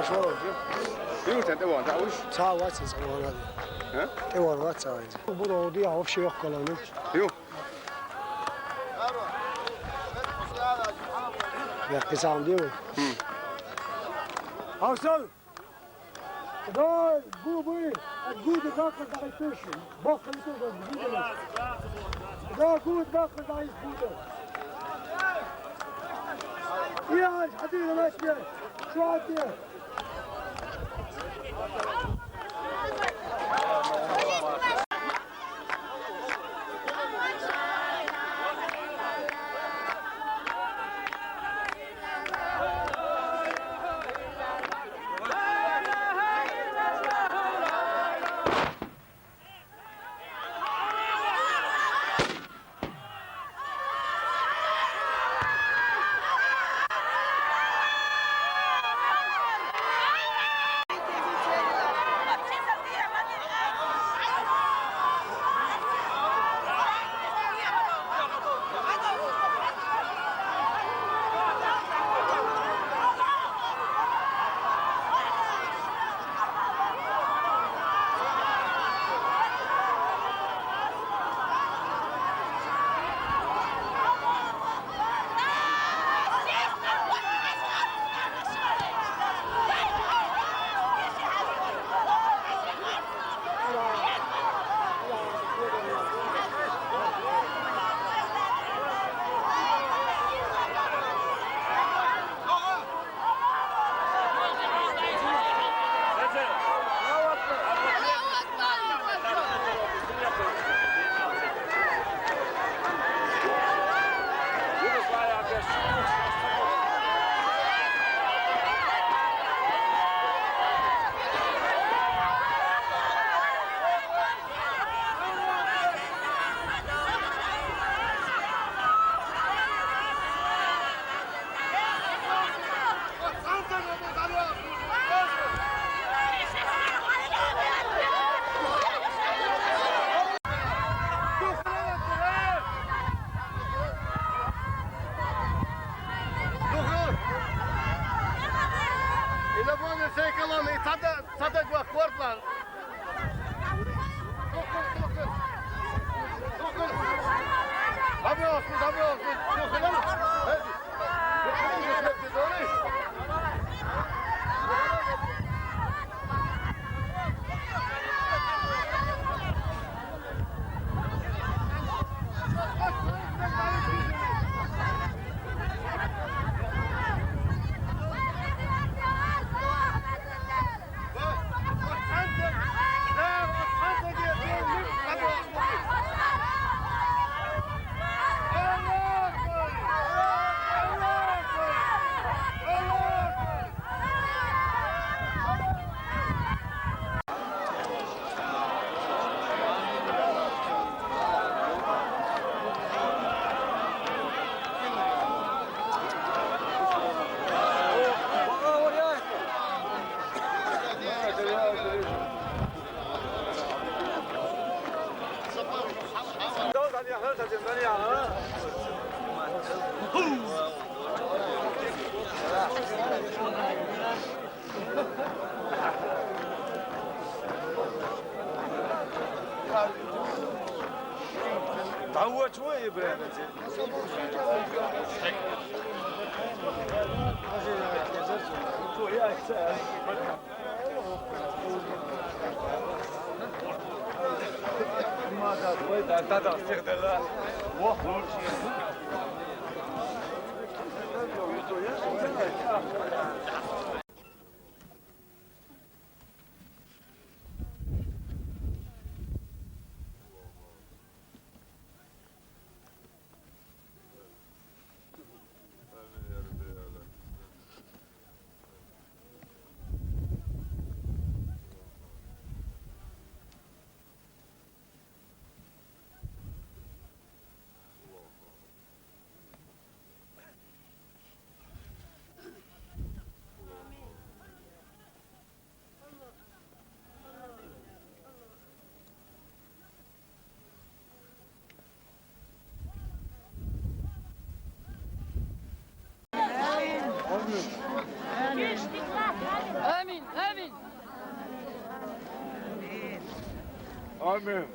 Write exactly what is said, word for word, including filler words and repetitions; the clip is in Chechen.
Şu oldu. Yürü sen, devam et, avuç. Sağ ol, sen, sağ ol. Ha? Devam et, sağ ol. Bu da oldu ya, o şey yok kalanı. Yok. Ya, kısa değil mi? Hı. Hasan! Da, gut, gut, da, da, da, da, da, gut, da, da, da, gut. Ja, ich hatte die Leute. Schwarze. Ele pone seis km, e tada, tada gua cortla. تعوج وين يا ابراهيم انت؟ آمين، آمين. آمين.